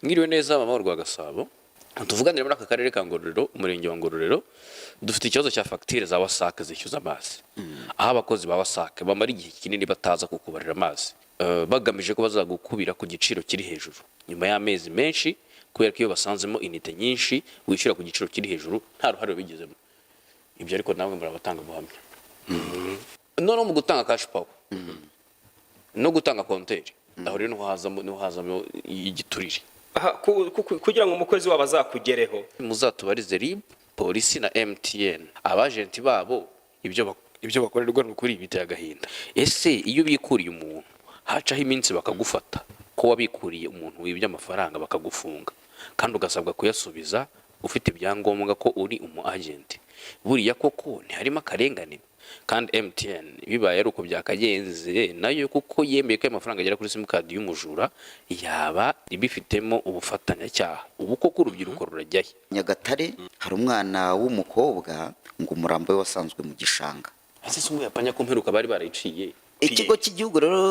Mwiriwe neza, mama rwa Gasabo. Tuvuganire muri aka karere ka Ngororero, umurenge wa Ngororero. Dufite ikibazo cya fagitire za WASAC zishyuza amazi, aho abakozi ba WASAC bamara igihe kinini bataza kukubarira amazi, bagamije ko bazagukubira ku giciro kiri hejuru nyuma y'amezi menshi, kubera ko iyo basanzemo inite nyinshi wishyura ku giciro kiri hejuru nta ruhare babigizemo. Ibyo ariko namwe muri abatangabuhamya. Noneho mu gutanga cash power no gutanga konteri, aho rero niho hazamo igiturire. Aha, kugira ngo umukozi wabo azakugereho. Muzatubarize RIB, polisi na MTN, abajenti babo ibyo bakorerwa ni ukuri biteye agahinda. Ese iyo ubikuriye umuntu hacaho iminsi bakagufata ko wabikuriye umuntu wibye amafaranga, bakagufunga kandi ugasabwa kuyasubiza ufite ibyangombwa ko uri umu agent, buriya koko ntiharimo akarengane? Kandi MTN bibaye ari uko byakagenze nayo, kuko yemeye ko ayo mafaranga agera kuri simukadi y'umujura, yaba ibifitemo ubufatanyacyaha. Ubu koko urubyiruko rurajyahe? Nyagatare hari umwana w'umukobwa ngo umurambo we wasanzwe mu gishanga. Ese si umuyapanya ko mperuka bari barayiciye? Ikigo cy'igihugu rero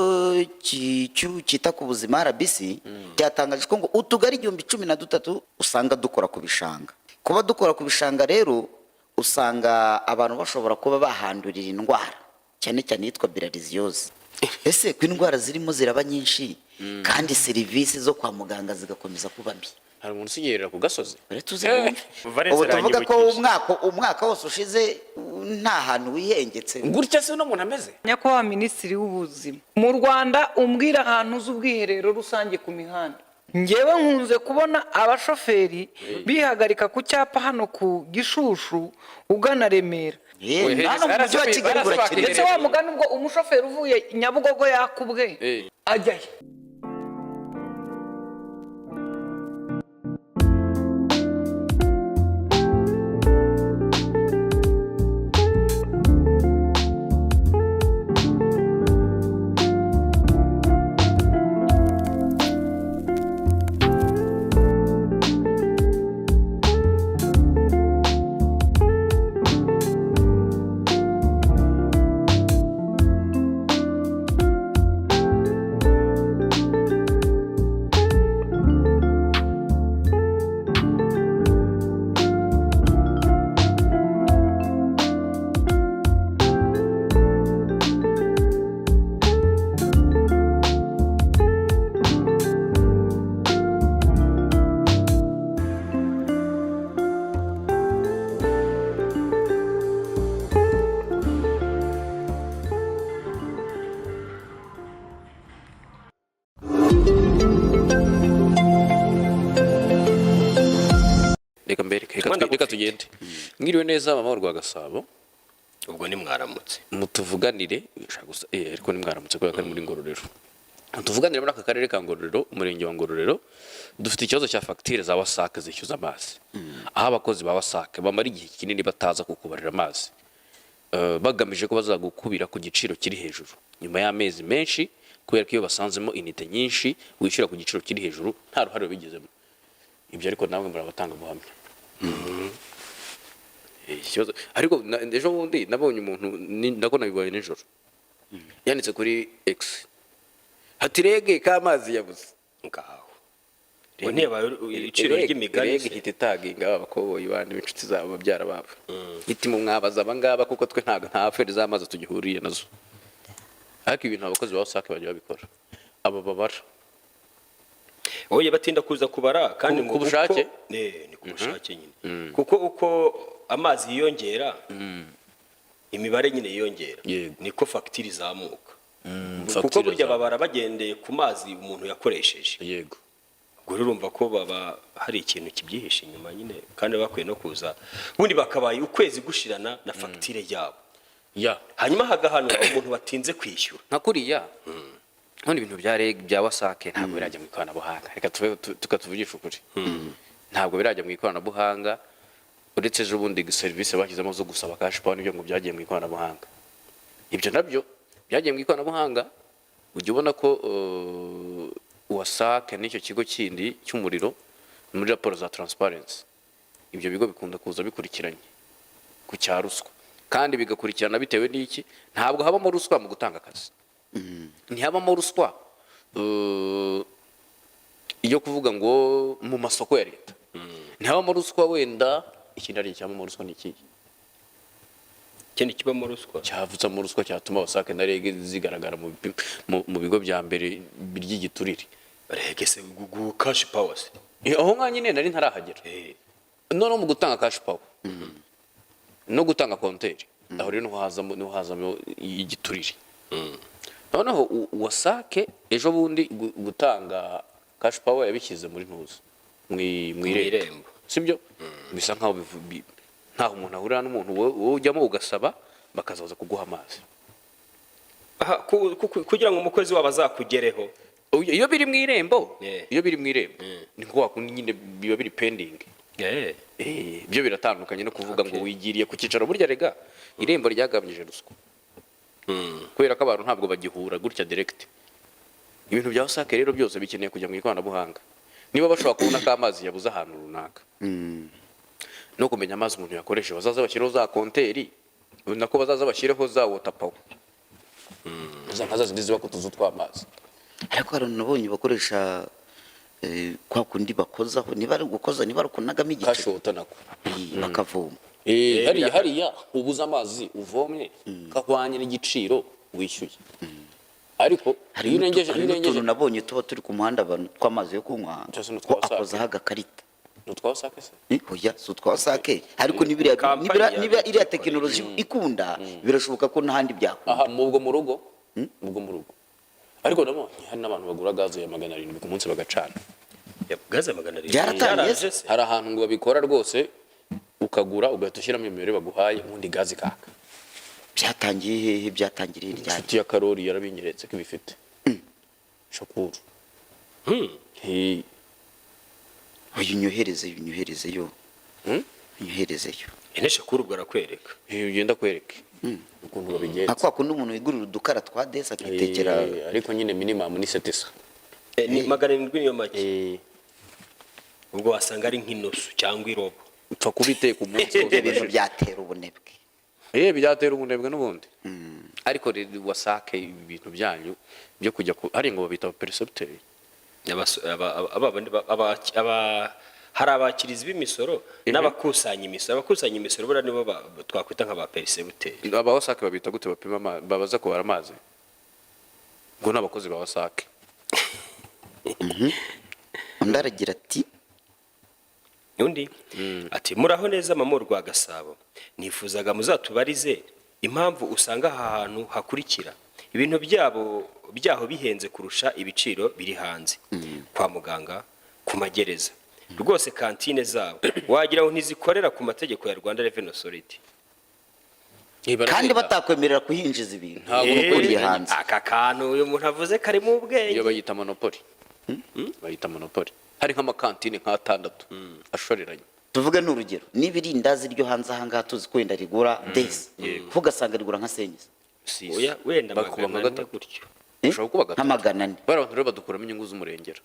cyita ku buzima, RBC, cyatangaje ko ngo utugari 1013 usanga dukora ku bishanga. Kuba dukora ku bishanga rero, usanga abantu bashobora kuba bahandurira indwara, cyane cyane yitwa bilharziose. Ese ko indwara zirimo ziraba nyinshi kandi serivisi zo kwa muganga zigakomeza kuba mbi? Hari umuntu usigerera ku gasozi. Rero tuze wumve. Valence. Ubu tuvuga ko Aranyibukije. umwaka wose ushize nta hantu wihengetse. Gutya se uno muntu ameze? Nyakubahwa Minisitiri w'Ubuzima mu Rwanda, umbwira ahantu uzi ubwiherero rusange ku mihanda. Ngewe nkunze kubona abashoferi bihagarika ku cyapa hano ku Gishushu ugana Remera. Hano mu mujyi wa Kigali burakenewe. Ndetse wa mugani, ubwo umushoferi uvuye Nyabugogo yakubwe ajyayo. Reka mbereke, reka Rwanda. Reka tugende. Mwiriwe neza, mama rwa Gasabo. Ubwo ni mwaramutse. Mutuvuganire ushaka gusa, ariko ni mwaramutse kubera ko ari muri Ngororero. Tuvuganire muri aka karere ka Ngororero, umurenge wa Ngororero. Dufite ikibazo cya fagitire za WASAC zishyuza amazi, aho abakozi ba WASAC bamara igihe kinini bataza kukubarira amazi, bagamije ko bazagukubira ku giciro kiri hejuru nyuma y'amezi menshi, kubera ko iyo basanzemo inite nyinshi wishyura ku giciro kiri hejuru nta ruhare babigizemo. Ibyo ariko namwe muri abatangabuhamya. Ikibazo ariko ejo bundi nabonye umuntu nako nabibonye nijoro yanditse kuri X hati: "REG k'amazi yabuze." Ngaho ngo ntiyabaye ibiciro ry'imigani. REG Se. ihita itaginga ba bakoboyi bandi b'inshuti zabo, babyara babo, iti: "Mu mwabaza aba ngaba, kuko twe ntabwo nta affaire z'amazi tugihuriye nazo." Ariko ibintu abakozi ba WASAC bajya babikora, aba babara. Oya, batinda kuza kubara kandi ngo Ku bushake? Ni ku bushake nyine, kuko uko amazi yiyongera, imibare nyine yiyongera, niko fagitire izamuka, kuko Fagitire burya izamuka. babara bagendeye ku mazi umuntu yakoresheje. Ubwo rero urumva ko baba hari ikintu kibyihishe inyuma nyine, kandi bakwiye no kuza ubundi bakabaye ukwezi gushirana na fagitire yabo, hanyuma hagahanwa umuntu watinze kwishyura. Nka kuriya none ibintu bya REG, bya WASAC ntabwo birajya mu ikoranabuhanga. Reka tube tuvugishe ukuri, ntabwo birajya mu ikoranabuhanga, uretse ejo bundi serivisi bashyizemo zo gusaba cash power n'ibyo ngo byagiye mu ikoranabuhanga. Ibyo nabyo byagiye mu ikoranabuhanga. Ujya ubona ko WASAC n'icyo kigo kindi cy'umuriro muri raporo za transparency, ibyo bigo bikunda kuza bikurikiranye ku cya ruswa, kandi bigakurikirana bitewe n'iki? Ntabwo habamo ruswa mu gutanga akazi, ntihabamo ruswa. Iyo kuvuga ngo mu masoko ya leta ntihabamo ruswa, wenda ikindi ari icyabamo ruswa ni ikihe? Ikindi kibamo ruswa? Cyavutsamo ruswa cyatuma WASAC na REG zigaragara mu bigo bya mbere by'igiturire. REG se gu cash power se? Aho ngaho nyine nari ntarahagera. Noneho mu gutanga cash power no gutanga compteur, aho rero niho hazamo igiturire. Noneho WASAC ejo bundi gutanga cash power yabishyize muri ntuza mu Irembo. Irembo. Sibyo, bisa nkaho ntaho umuntu ahurira n'umuntu, wowe ujyamo ugasaba bakazaza kuguha amazi. Aha, kugira ngo umukozi wabo azakugereho. Iyo biri mu Irembo, iyo biri mu Irembo ni nko wakundi nyine biba biri pending. Byo biratandukanye no kuvuga ngo wigiriye ku cyicaro. Burya rega Irembo ryagabanyije ruswa kubera ko abantu ntabwo bagihura gutya direct. Ibintu bya WASAC rero byose bikeneye kujya mu ikoranabuhanga. Niba bashobora kubona ko amazi yabuze ahantu runaka no kumenya amazi umuntu yakoresheje, bazaza bashyireho za compteur, nako bazaza bashyireho za water power, za nka za zindi ziba ku tuzu tw'amazi. Ariko hari nabonye bakoresha kwa kundi bakozaho, niba ari ugukoza, niba ari ukunagamo igice. Cash water nako. Bakavoma. Hariya hariya ubuze amazi uvomye kahwanye n'igiciro wishyuye, ariko Hari iyo urengeje, hari iyo urengeje n'utuntu nabonye tuba turi ku muhanda abantu tw'amazi yo kunywa, Byose ni utwa ko WASAC. akozaho agakarita. Ni utwa WASAC se? Oya, si utwa WASAC, ariko nibiriya Kampani niba iriya tekinoloji ikunda, birashoboka ko n'ahandi byakunda. Aha mubwo mu rugo, ubwo mu rugo. Ariko nabonye hari n'abantu bagura gaze ya 700 ku munsi bagacana. Ya, gaze 700? Byaratangiye Byaraje se? Hari ahantu ngo babikora rwose, ukagura ugahita ushyiramo imibare baguhaye, ubundi gaze ikaka. Byatangiye hehe? Byatangiriye ryari? Inshuti ya Karori yarabinyeretse ko ibifite shakuru. Hey. Oya, unyohereze, unyoherezeyo. Unyoherezeyo. Ene Shakuru ubwo arakwereka. Hey, ugenda kwereke ukuntu babigenza. Nka kwa kundi umuntu wigurira udukara twa desi akitekera. Ariko nyine minimum ni 700. Ni 700 niyo make. Ubwo wasanga ari nk'inusu cyangwa irobo. Upfa kubiteka umunsi wose. Ibyo bintu byatera ubunebwe. Byatera ubunebwe n'ubundi. Ariko rero WASAC, ibintu byanyu byo kujya ku hari ngo babita percepteur. Hari abakirizi b'imisoro n'abakusanya imisoro. Abakusanya imisoro buriya nibo twakwita nk'aba percepteur. Aba WASAC babita gute? Bapima amazi, babaza kubara amazi, ngo ni abakozi ba WASAC. Undi aragira ati: Undi ati: "Muraho neza mama rwa Gasabo, nifuzaga muzatubarize impamvu usanga aha hantu hakurikira ibintu byabo byaho bihenze kurusha ibiciro biri hanze: kwa muganga, ku magereza. Rwose kantine zabo wagira ngo ntizikorera ku mategeko ya Rwanda Revenue Authority." Kandi batakwemerera kuhinjiza ibintu Ntabwo ukuriye bakwemera. hanze. Aka kantu uyu muntu avuze karimo ubwenge. Iyo bayita monopoly, bayita monopoly. Hari nk'amakantine nk'atandatu ashoreranye. Tuvuge n'urugero, niba irindazi ryo hanze ahangaha tuzi ko wenda rigura desi, ugasanga rigura nka senyisi. Oya, wenda Bakuba nka 400 gatatu. gutyo. Ushobora kuba gatatu. Nka 400. Bariya bantu rero badukuramo inyungu z'umurengera.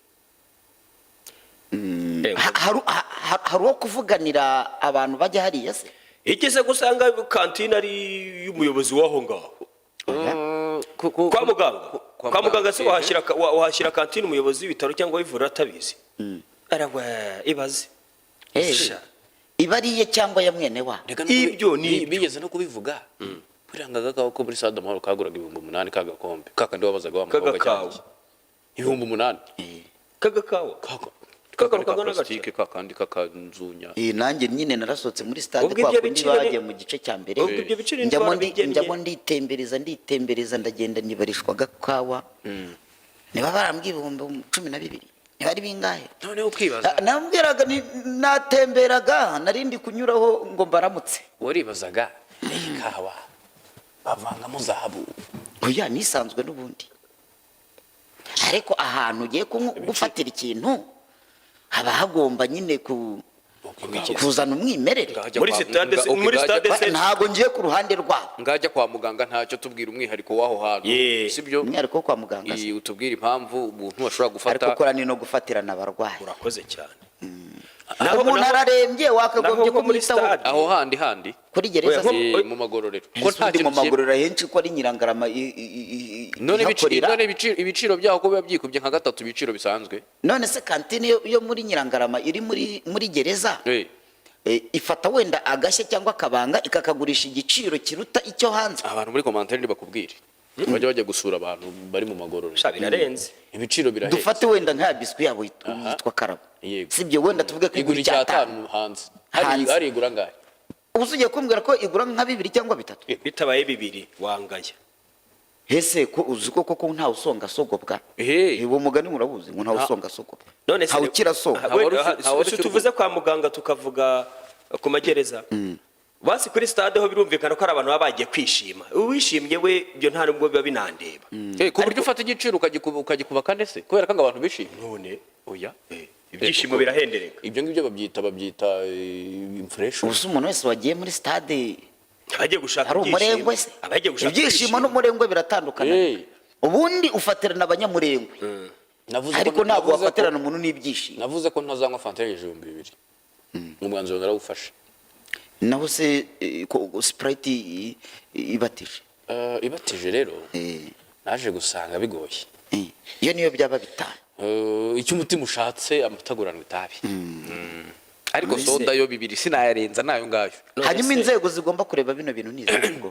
Hari uwo kuvuganira abantu bajya hariya se? Igeze gusanga kantine ari iy'umuyobozi w'aho ngaho. Kwa muganga, kwa muganga se wahashyira kantine umuyobozi w'ibitaro cyangwa w'ivuriro atabizi? Arawe ibaze. Sha. Iba ari iye cyangwa ya mwene wabo. Reka no Ibyo ni ibyo. Bigeze no kubivuga. Buriya ngo agakawa ko muri Stade Amahoro kaguraga 8000, kagakombe kakandi wabazaga wa mukobwa. Kagakawa. Cyangwa 8000. Kagakawa. Kaka Kagaruka ka kangana gatya. plastique, kakandi kakanzunya. Nanjye nyine narasohotse muri stade Ubwo kwa ibyo kundi biciro bagiye mu gice cya mbere. Ubwo ibyo biciro Njyamo ntitwarabigennye. Njyamo nditembereza, nditembereza, ndagenda nibarishwa agakawa, niba barambwiye 12,000, niba ari bingahe. Noneho ukibaza. Nambwiraga natemberaga, narindi kunyuraho ngo mbaramutse. Waribazaga iyi kawa bavangamo zahabu? Oya, nisanzwe n'ubundi, ariko ahantu ugiye gufatira ikintu haba hagomba nyine kuzana umwimerere. Ngajya Muri stade muri stade Ntabwo ngiye ku ruhande rwabo. Ngajya kwa muganga ntacyo, tubwira umwihariko w'aho hantu. Sibyo? Umwihariko wo kwa muganga se? Iyi, utubwire impamvu umuntu ashobora gufata. Ariko kora ni no gufatirana abarwayi. Urakoze cyane. Umuntu ararembye, wakagombye Naho nko muri kumwitaho. stade. Aho handi handi. Kuri gereza Oya, se? Mu magororero ko nta Undi kintu mu magororero henshi ko ari Nyirangarama. None ihakorera. None ibiciro byaho ko biba byikubye nka gatatu ibiciro bisanzwe? None se kantine yo muri Nyirangarama iri muri gereza, ifata wenda agashya cyangwa akabanga ikakagurisha igiciro kiruta icyo hanze? Abantu muri commentaire ntibakubwire, bajya bajya gusura abantu bari mu magororero. Sha, birarenze. Ibiciro birahenze. Dufate wenda nka biswi yabo yitwa Karabo, sibyo? Wenda tuvuge ko igura igura icyatanu. icyatanu hanze hari. Hanze. Hari igura angahe? Ubu se ugiye kumbwira ko igura nka bibiri cyangwa bitatu? Bitabaye bibiri wangaya. Ese ko uzi ko koko ntawe usonga sogobwa? Uwo mugani murabuzi, ngo ntawe usonga sogobwa, None se ntawe ukira soga. Aha, Nta wari wenda, nta wari si ukiri. Tuvuze kwa muganga, tukavuga ku magereza, basi kuri stade ho birumvikana ko ari abantu baba bagiye kwishima. Uwishimye we ibyo nta nubwo biba binandeba. Ku buryo ufata igiciro ukagikuba kane se kubera ko ngo abantu bishimye? None Oya. Ibyishimo birahendereka. Ibyo ngibyo babyita inflation. Ubu se umuntu wese wagiye muri stade abagiye gushaka hari umurengwe se? Abagiye gushaka Ibyishimo n'umurengwe biratandukana. Ubundi ufatirana abanyamurengwe, ariko ntabwo wafatirana umuntu n'ibyishimo. Navuze ko ntazanywa fanta hejuru 2000, umwanzuro narawufashe. Naho se Sprite ibatije? Ibatije rero naje gusanga bigoye. Iyo niyo byaba 5. Icyo umutima ushatse, amataguranwa itabi. Ariko soda yo bibiri sinayarenza nayo ngayo. None Hanyuma inzego zigomba kureba bino bintu ni izihe ubwo?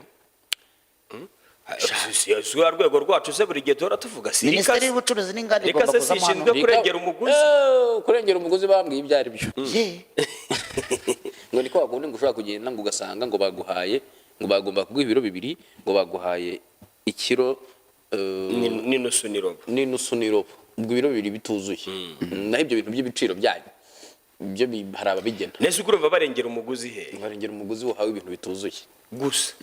Si rwa rwego rwacu se buri gihe duhora tuvuga, si Minisiteri RICA se? y'Ubucuruzi n'Inganda RICA igomba se kuzamo hano. ishinzwe kurengera umuguzi? Kurengera umuguzi bambwiye ibyo ari byo. Ngo niko wakundi ngo ushobora kugenda ngo ugasanga ngo baguhaye, ngo bagomba kuguha ibiro 2, ngo baguhaye ikiro N'inusu n'irobo. N'inusu n'irobo, ubwo ibiro 2 bituzuye. Naho ibyo bintu by'ibiciro byanyu ibyo hari ababigena. Nese ubwo urumva barengera umuguzi he? Barengera umuguzi wahawe ibintu bituzuye. Gusa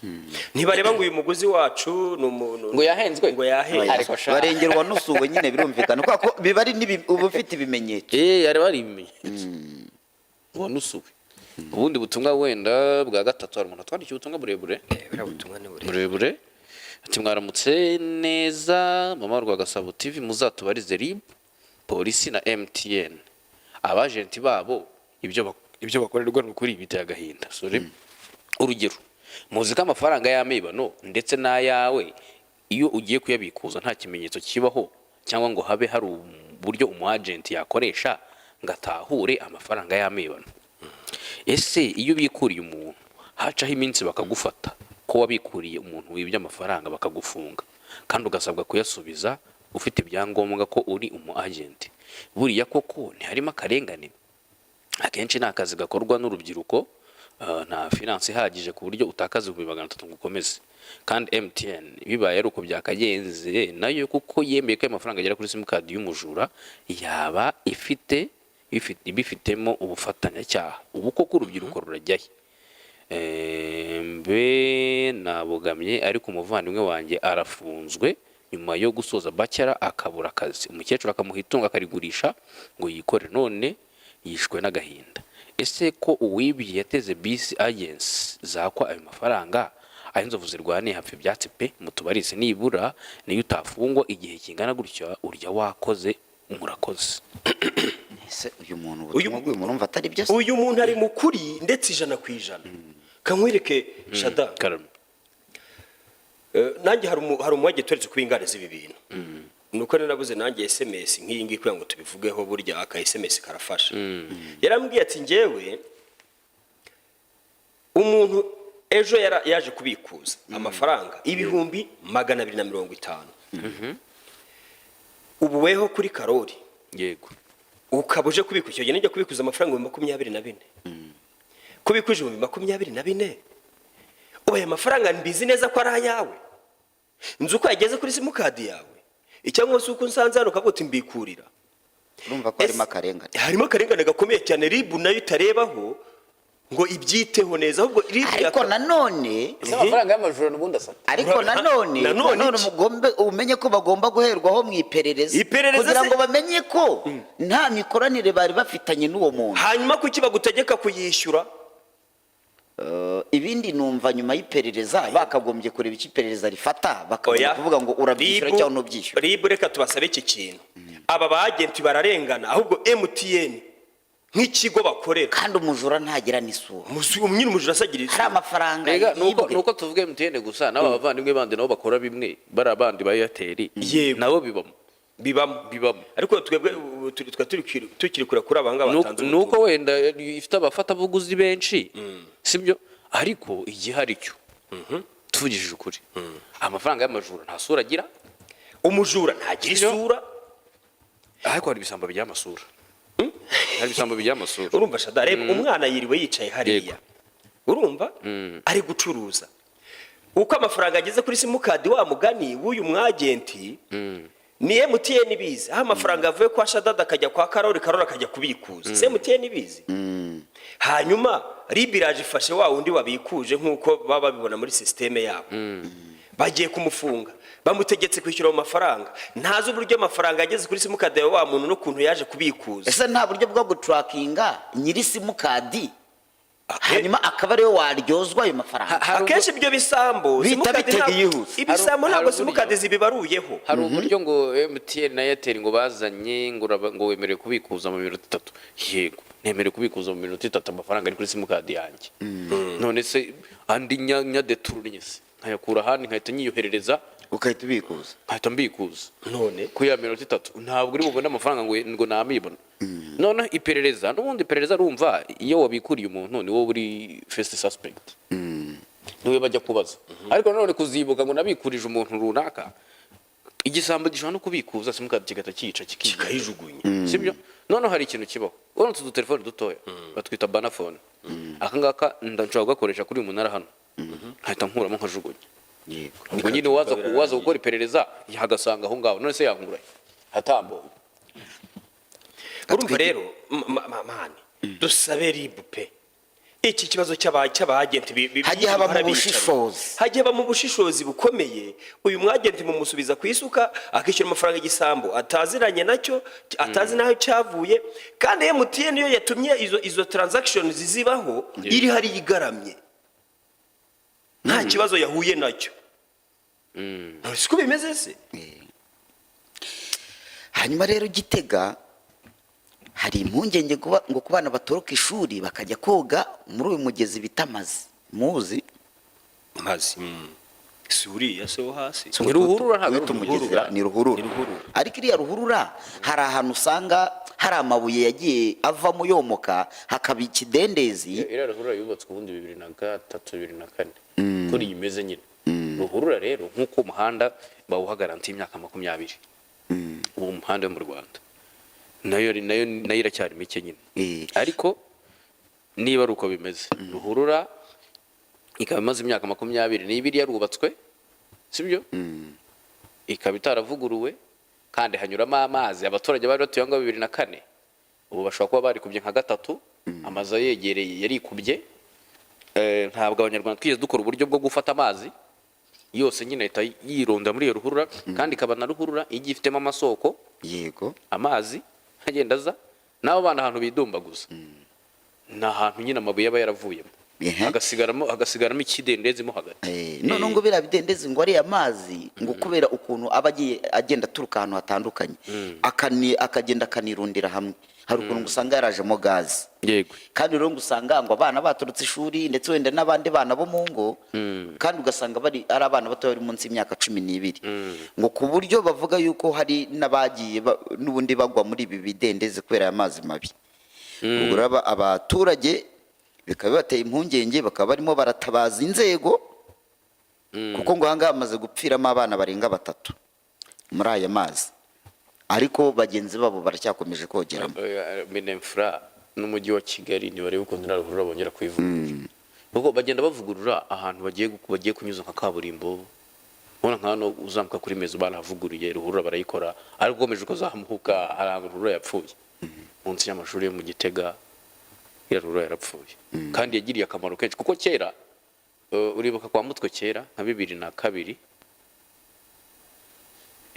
ntibareba ngo uyu muguzi wacu ni umuntu Ngo yahenzwe? Ngo yahenzwe. Ariko sha. Barengerwa n'usuwe nyine, birumvikana, kubera ko biba ari uba ufite ibimenyetso. Hari bari ibimenyetso wanusuwe. Ubundi butumwa wenda bwa gatatu, hari umuntu atwandikiye ubutumwa burebure. Buriya butumwa ni burebure. Burebure. Ati: "Mwaramutse neza Mama Rwagasabo TV, muzatubarize RIB, polisi na MTN, abajenti babo ibyo bakorerwa ni ukuri biteye agahinda." Sorry. Urugero, muzi ko amafaranga y'amibano ndetse n'ayawe iyo ugiye kuyabikuza nta kimenyetso kibaho, cyangwa ngo habe hari uburyo umu agent yakoresha ngo atahure amafaranga y'amibano. Ese iyo ubikuriye umuntu hacaho iminsi bakagufata ko wabikuriye umuntu wibye amafaranga, bakagufunga kandi ugasabwa kuyasubiza ufite ibyangombwa ko uri umu agent, buriya koko ntiharimo akarengane? Akenshi ni akazi gakorwa n'urubyiruko, nta finance ihagije ku buryo utakaza 300,000 ngo ukomeze. Kandi MTN bibaye ari uko byakagenze nayo, kuko yemeye ko ayo mafaranga agera kuri simukadi y'umujura, yaba ifite ibifitemo ubufatanyacyaha. Ubu koko urubyiruko rurajyahe? Mbe nabogamye, ariko umuvandimwe wanjye arafunzwe nyuma yo gusoza bachelor akabura akazi, umukecuru akamuha itungo akarigurisha ngo yikore, none yishwe n'agahinda. Ese ko uwibye yateze bisi agency zakwa ayo mafaranga, aho inzovu zirwaniye hapfa ibyatsi pe. Mutubarize nibura niyo utafungwa igihe kingana gutya urya wakoze. Murakoze." Ese uyu muntu, ubutumwa bw'uyu muntu urumva atari byo se? Uyu muntu ari mu kuri ndetse 100%. Kankwereke shada. Karame. Nanjye hari umwanya turetse kuba ingana z'ibi bintu, nuko narabuze nanjye SMS nk'iyi ngiyi kugira ngo tubivugeho. Burya aka SMS karafasha. Yarambwiye ati: "Njyewe umuntu ejo yaje kubikuza amafaranga 250,000, ubu weho kuri Karori ukaba uje kubikuza, icyo gihe nijya kubikuza amafaranga 24,000, kubikuje 24,000, ubu aya mafaranga mbizi neza ko ari ayawe, nzi uko yageze kuri simukadi yawe, icyangwa se uko nsanze hano ukavuga uti mbikurira." Urumva ko harimo akarengane. Harimo akarengane gakomeye cyane. RIB nayo itarebaho ngo ibyiteho neza, ahubwo RIB Ariko nanone Ese amafaranga y'amajoro n'ubundi asa Ariko nanone Nanone nanone iki? mugombe umenye ko bagomba guherwaho mu iperereza, Iperereza kugira se- ngo bamenye ko nta mikoranire bari bafitanye n'uwo muntu. Hanyuma kuki bagutegeka kuyishyura? Ibindi numva nyuma y'iperereza bakagombye kureba icyo iperereza rifata, bakabona Oya. kuvuga ngo urabyishyura RIB cyangwa ntubyishyura. RIB, reka tubasabe iki kintu. Aba ba agent bararengana. Ahubwo MTN Nk'ikigo bakorera. Kandi umujura ntagira n'isura. Nyine umujura asagira Hari isura. amafaranga Rega nuko yibwe. nuko tuvuga MTN gusa, n'aba bavandimwe bandi nabo bakora bimwe, bari abandi ba Airtel, nabo bibamo. Bibamo. Bibamo. Ariko twebwe ubu twa tukiri kure kuri aba ngaba batanze Nuko ubutumwa. Wenda ifite abafatabuguzi benshi, sibyo? Ariko igihari cyo, tuvugishije ukuri, amafaranga y'amajura nta sura agira. Umujura ntagira Sibyo? isura. Ariko hari ibisambo bigira amasura, hari ibisambo bigira amasura. Urumva shada, reba umwana yiriwe yicaye hariya, urumva ari gucuruza, uko amafaranga ageze kuri simukadi, wa mugani w'uyu mwagenti, ni MTN ibizi aho amafaranga avuye kwa Shadada akajya kwa Karori, Karori akajya kubikuza, si MTN ibizi? Hanyuma RIB iraje ifashe wa wundi wabikuje, nk'uko baba babibona muri sisiteme yabo, bagiye kumufunga, bamutegetse kwishyura ayo mafaranga, ntazi uburyo amafaranga yageze kuri simukadi ya wa muntu n'ukuntu yaje kubikuza. Ese nta buryo bwo gutrackinga nyiri simukadi, hanyuma akaba ariwe waryozwa ayo mafaranga? Akenshi ibyo bisambo Bihita simukadi bitega iyihuse. ibisambo Hari ntabwo uburyo. simukadi zibibaruyeho. Hari uburyo ngo MTN na Airtel ngo bazanye, ngo ngo wemerewe kubikuza mu minota 3. Yego, nemerewe kubikuza mu minota 3 amafaranga ari kuri simukadi yanjye. None se andi nyadetourne se nkayakura ahandi, nkahita nyiyoherereza? Ugahita ubikuza. Nkahita mbikuza. None Kuri ya minota 3 ntabwo uri bubone amafaranga ngo namibona. Noneho iperereza, n'ubundi iperereza, rumva iyo wabikuriye umuntu ni wowe uri first suspect, niwe bajya kubaza. Ariko nanone kuzibuka ngo nabikurije umuntu runaka, igisambo gishobora no kubikuza simukadi kigahita cyica, kikica, kikayijugunya. Sibyo? Noneho hari ikintu kibaho. Urabona utu dutelefone dutoya batwita banafone, aka ngaka nshobora kugakoresha kuri uyu munara hano, nkahita nkuramo nkajugunya. Ubwo nyine waza gukora iperereza yagasanga aho ngaho, none se yankurahe hatambuwe? Urumva rero, mani, dusabe RIB pe, iki kibazo cy'abagenti Hajye habamo bihora bicara. ubushishozi. Hajye habamo ubushishozi bukomeye. Uyu mwagenti mumusubiza ku isuka, akishyura amafaranga igisambo ataziranye nacyo, atazi n'aho cyavuye. Kandi MTN yo yatumye izo transactions zibaho, iri hariya igaramye, nta kibazo yahuye nacyo. Siko bimeze se? Hanyuma rero Gitega hari impungenge ngo ku bana batoroka ishuri bakajya koga muri uyu mugezi bita Amazi, muzi? Mazi si uriya se wo hasi? Ni ruhurura, ntabwo ari Wita umugezi ruhurura. Ni ruhurura. Ni ruhurura. Ariko iriya ruhurura hari ahantu usanga hari amabuye yagiye avamo yomoka, hakaba ikidendezi. Iriya ruhurura yubatswe ubundi 2003, 2004, kuri iyi imeze nyine. Ruhurura rero, nk'uko umuhanda bawuha garanti y'imyaka 20, uwo muhanda wo mu Rwanda nayo iracyari mike nyine. Ariko niba ari uko bimeze, ruhurura ikaba imaze imyaka 22 yarubatswe, sibyo? Ikaba itaravuguruwe, kandi hanyuramo amazi. Abaturage bari batuye aho ngaho 2004, ubu bashobora kuba barikubye nka gatatu, amazu ayegereye yarikubye. Ntabwo Abanyarwanda twigeze dukora uburyo bwo gufata amazi yose nyine ahita yironda muri iyo ruhurura, kandi ikaba na ruhurura igiye ifitemo amasoko, amazi agenda aza. N'abo bana ahantu bidumbaguza ni ahantu nyine amabuye aba yaravuyemo, hagasigaramo ikidendezi mo hagati. Noneho ngo biriya bidendezi, ngo ariya mazi, ngo kubera ukuntu aba agiye agenda aturuka ahantu hatandukanye, akagenda akanirundira hamwe, hari ukuntu ngo usanga yarajemo gaze. Kandi rero ngo usanga ngo abana baturutse ishuri, ndetse wenda n'abandi bana bo mu ngo, kandi ugasanga bari ari abana bato bari munsi y'imyaka 12, ngo ku buryo bavuga yuko hari n'abagiye n'ubundi bagwa muri ibi bidendezi kubera aya mazi mabi. Ubwo rero abaturage bikaba bibateye impungenge, bakaba barimo baratabaza inzego, kuko ngo ahangaha hamaze gupfiramo abana barenga batatu muri aya mazi, ariko bagenzi babo baracyakomeje kogeramo. MININFRA n'umujyi wa Kigali ntibarebe ukuntu iriya ruhurura bongera kuyivugurura, kuko bagenda bavugurura ahantu bagiye kunyuza nka kaburimbo. Ubona nka hano uzamuka kuri mezo barahavuguruye, ruhurura barayikora, ariko ukomeje ukazamuka hari ahantu ruhurura yapfuye munsi y'amashuri yo mu Gitega. Iriya ruhurura yarapfuye kandi yagiriye akamaro kenshi, kuko kera, uribuka kwa Mutwe kera nka 2002,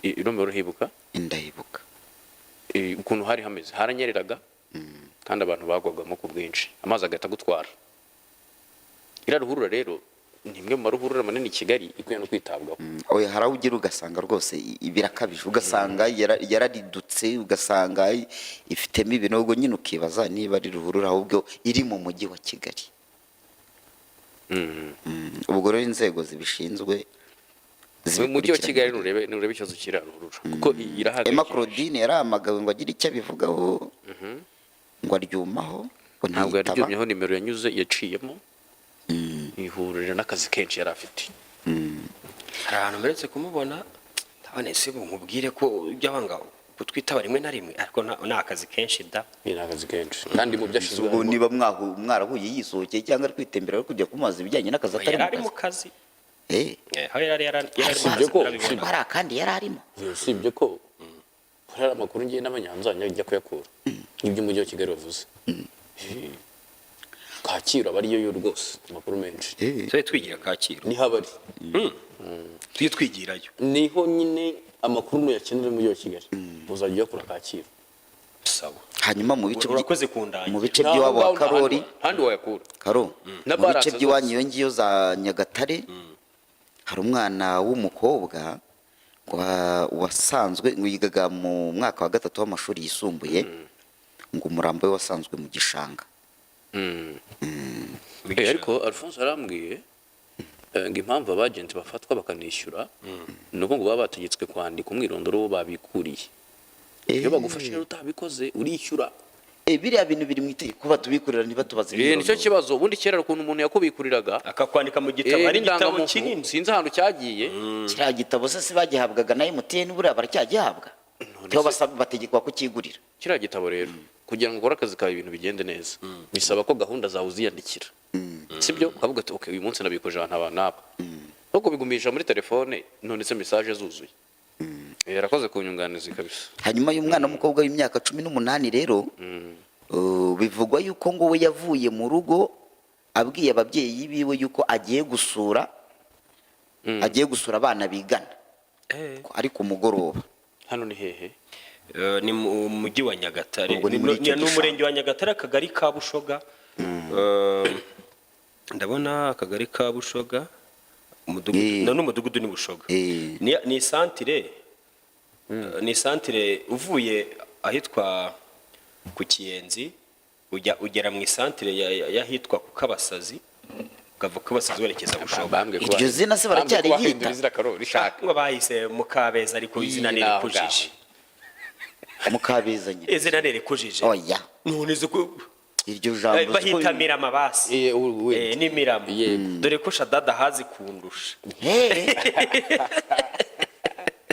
iromero, urahibuka? Ndahibuka. Ukuntu hari hameze, haranyereraga kandi abantu bagwagamo ku bwinshi, amazi agahita agutwara. Iriya ruhurura rero ni imwe mu maruhurura manini i Kigali ikwiye no kwitabwaho. Oya, hari aho ugera ugasanga rwose birakabije, ugasanga yararidutse. Yarangiritse, ugasanga ifitemo ibinogo nyine, ukibaza niba ari ruhurura ahubwo iri mu mujyi wa Kigali. Ubwo rero inzego zibishinzwe Mu mujyi wa zibikurikirane. Kigali nurebe ikibazo kiri ruhurura kuko Emma irahangayikishije. Claudine yarahamagawe ngo agire icyo abivugaho, ngo aryumaho, ngo Ntabwo ntiyitaba. yaryumyeho, nimero yanyuze yaciyemo ihurira n'akazi kenshi yari afite. Hari ahantu mperetse kumubona, ndabona ese ubu nkubwire ko ujya wanga kutwitaba rimwe na rimwe, ariko ni akazi kenshi da. Ni akazi kenshi kandi mu byo ashinzwe Ubwo harimo- niba mwarahuye yisohokeye cyangwa ari kwitembera, ari kujya kumubaza ibijyanye n'akazi atari Yari ari mu mu kazi. kazi. Eh. Aho yari ari mu Usibye kazi, ko- ndabibona. Hari akandi yari arimo. Usibye ko hari amakuru ngiye n'abanyanzanya njya kuyakura nk'ibyo umujyi wa Kigali wavuze. Kacyiru aba ariyo yo rwose amakuru menshi. Tujye twigira Kacyiru. Niho aba ari. Tujye twigirayo. Niho nyine amakuru nuyakenera mu mujyi wa Kigali uzajya uyakura Kacyiru. Sawa. Hanyuma mu bice Urakoze kundangira. Mu bice by'iwabo wa Karori. Handi wayakura. Karo, Na mu bice balance by'iwanyu zose. iyo ngiyo za Nyagatare, hari umwana w'umukobwa wasanzwe ngo yigaga mu mwaka wa gatatu w'amashuri yisumbuye, ngo umurambo we wasanzwe mu gishanga. Ariko Alphonse arambwiye ngo impamvu abagenti bafatwa bakanishyura ni uko ngo baba bategetswe kwandika umwirondoro wo babikuriye. Iyo bagufashe rero utabikoze, urishyura. Biriya bintu biri mu itegeko, kuba tubikorera ntibatubaze Nicyo imyirondoro. kibazo. Ubundi kera ukuntu umuntu yakubikuriraga Akakwandika mu gitabo, hari igitabo n'indangamuntu, kinini. Sinzi ahantu cyagiye. Kiriya gitabo se si bagihabwaga na MTN? Buriya baracyagihabwa cyangwa bategekwa kukigurira? Kiriya gitabo rero, kugira ngo ukore akazi kawe ibintu bigende neza, bisaba ko gahunda zawe uziyandikira, sibyo? Ukavuga ati: "Okay, uyu munsi nabikoje ahantu aba n'aba." No kubigumisha muri telefone, none se message zuzuye? Yarakoze ku nyunganizi kabisa. Hanyuma y'umwana w'umukobwa w'imyaka 18 rero, bivugwa yuko ngo we yavuye mu rugo abwiye ababyeyi biwe yuko agiye gusura abana bigana, ari ku mugoroba. Hano ni hehe? Ni mu mujyi wa Nyagatare. Ubwo ni muri icyo Ni umurenge wa Nyagatare, akagari ka Bushoga. Ndabona akagari ka Bushoga, umudugudu n'umudugudu ni Bushoga. Ni santire uvuye ahitwa ku Kiyenzi ujya ugera mu isantire y'ahitwa ku Kabasazi, ukava ku Kabasazi werekeza Bushoga. Bambwiye ko Iryo zina se bambwiye ko baracyariyita? bahindura izina, Karori rishaka. Ngo bahise Mukabeza, ariko izina Iyi ni naho. rikujije. Mukabeza nyine. Izina ni rikujije. Oya. None uzi ko Iryo jambo uzi ko- bahita Mirama basi. Wenda. Ni Mirama. Yego. Dore ko Shadada ahazi kundusha. Hey,